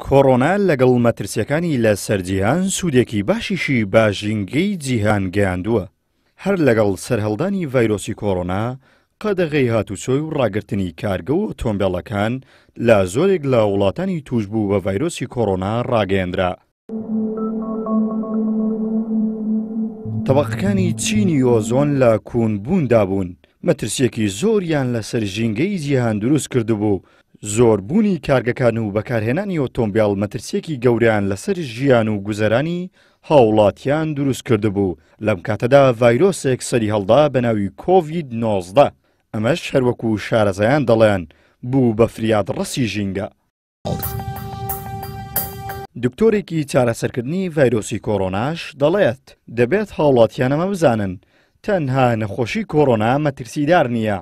کۆڕۆنا لەگەڵ مەترسیەکانی لە سەر جیهان سوودێکی باشیشی بە ژینگەی جیهان گەیاندووە. هەر لەگەڵ سەرهەڵدانی ڤایرۆسی کۆڕۆنا، قەدەغەی هاتوچۆی و ڕاگرتنی کارگە و ئۆتۆمبێڵەکان لە زۆرێک لە وڵاتانی تووشبوو بە ڤایرۆسی کۆڕۆنا ڕاگەیەندرا. تەبەقەکانی چینی ئۆزۆن لە کوونبووندا بوون، مەترسییەکی زۆریان لەسەر ژینگەی جیهان دروست کردبوو، زۆربوونی کارگەکان و بەکارهێنانی ئۆتۆمبێل مەترسییەکی گەورەیان لەسەر ژیان و گوزەرانی هاوڵاتیان دروست کردبوو، لەم کاتەدا ڤایرۆسێک سەریهەڵدا بەناوی کۆڤید 19، ئەمەش هەروەکو شارەزایان دەڵێن بوو بە فریادڕەسی ژینگە. دکتۆرێکی چارەسەرکردنی ڤایرۆسی کۆرۆناش دەڵێت، دەبێت هاوڵاتیان ئەمە بزانن تەنها نەخۆشی کۆرۆنا مەترسیدار نییە،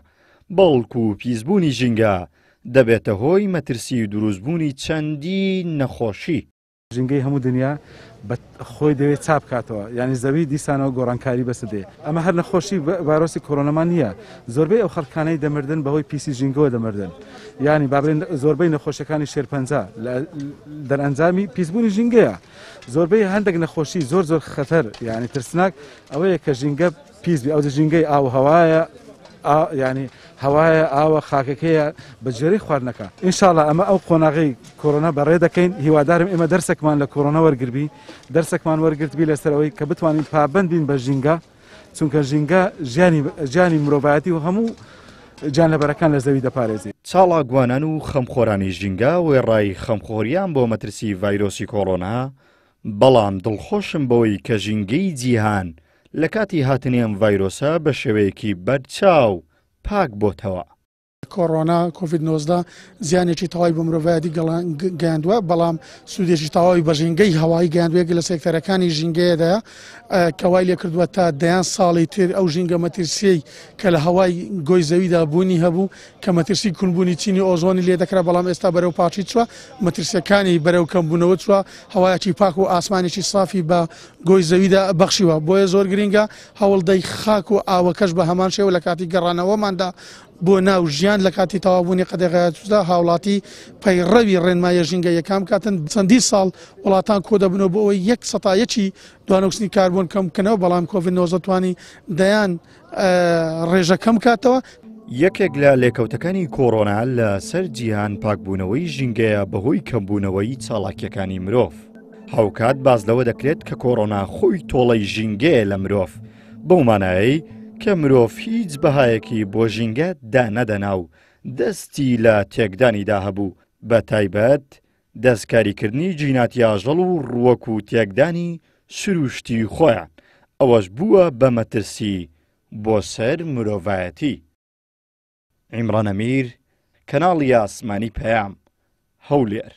بەڵکو پیسبوونی ژینگە دەبێتە هۆی مەترسی دروستبوونی چەندین نەخۆشی. ژینگەی هەموو دنیا بە خۆی دەوێت چا بکاتەوە یعنی زەوی دیسانەوە گۆڕانکاری بەسە دێ ئەمە هەر نەخۆشی ڤایرۆسی کۆرۆنەمان نییە زۆربەی ئەو خەڵکانەی دەمردن بەهۆی پیسی ژینگەوە دەمردن یعنی با بڵێن زۆربەی نەخۆشیەکانی شێرپەنجە لە دەرئەنجامی پیسبوونی ژینگەیە زۆربەی هەندێک نەخۆشی زۆر زۆر خەتەر یعنی ترسناک ئەوەیە کە ژینگە پیس بی ئەو ژینگەی ئاو هەوایە ینی هەوایە ئاوە خاکەکەیە بە جێرەی خواردنەکە ئینشاءاللە ئەمە ئەو قۆناغی کۆرۆنا بەڕێ دەکەین هیوادارم ئێمە دەرسێکمان لە کۆرۆنا وەرگربی دەرسێکمان وەرگرتبی لەسەر ئەوەی کە بتوانین پابند بین بە ژینگە چونکە ژینگە ژیانی ژیانی مرۆڤایەتی و هەموو گیانلەبەرەکان لە زەوی دەپارێزی. چالاکوانان و خەمخۆرانی ژینگە وێڕای خەمخۆریان بۆ مەترسی ڤایرۆسی کۆرۆنا، بەڵام دڵخۆشن بەوەی کە ژینگەی جیهان لە کاتی هاتنی ئەم ڤایرۆسە بە شێوەیەکی بەرچاو پاک بۆتەوە. کۆڕۆنا، کۆڤید 19، زیانێکی تەواوی بە مرۆڤایەتی گەیاندووە، بەڵام سوودێکی تەواوی بە ژینگەی هەوایی گەیاندووە، یەکێک لە سێکتەرەکانی ژینگەیەدایە کە وای لێکردووە تا دەیان ساڵی تر ئەو ژینگە مەترسیەی کە لە هەوای گۆی زەویدا بوونی هەبوو کە مەترسی کونبوونی چینی ئۆزۆنی لێ دەکرا، بەڵام ئێستا بەرەو پاکی چووە، مەترسیەکانی بەرەو کەمبوونەوە چووە، هەوایەکی پاک و ئاسمانێکی سافی بە گۆی زەویدا بەخشیوە، بۆیە زۆر گرینگە هەوڵدەی خاک و ئاوەکەش بە هەمان شێوە لە کاتی گەڕانەوەماندا بۆ ناو ژیان لە کاتی تەواوبوونی قەدەغەیاتدا هاوڵاتی پەیڕەوی ڕێنماییە ژینگەییەکان بکاتن، چەندین ساڵ وڵاتان کۆدەبنەوە بۆ ئەوەی یەک سەتا یەکی دوانۆکسنی کاربۆن کەم بکەنەوە، بەڵام کۆڤید 19 توانی دەیان ڕێژە کەم بکاتەوە. یەکێک لە لێکەوتەکانی کۆرۆنا لە سەر جیهان پاکبوونەوەی ژینگەیە بەهۆی کەمبوونەوەی چاڵاکیەکانی مرۆڤ. هاوکات باس لەوە دەکرێت کە کۆرۆنا خۆی تۆڵەی ژینگەیە لە مرۆڤ، بەو مانایەی کە مرۆڤ هیچ بەهایەکی بۆ ژینگە دانەدەنا و دەستی لە تێکدانیدا هەبوو، بە تایبەت دەستکاریکردنی جیناتی ئاژەڵ و ڕووەک و تێکدانی سروشتی خۆیان، ئەوەش بووە بە مەترسی بۆ سەر مرۆڤایەتی. عیمڕان ئەمیر، کەناڵی ئاسمانی پەیام، هەولێر.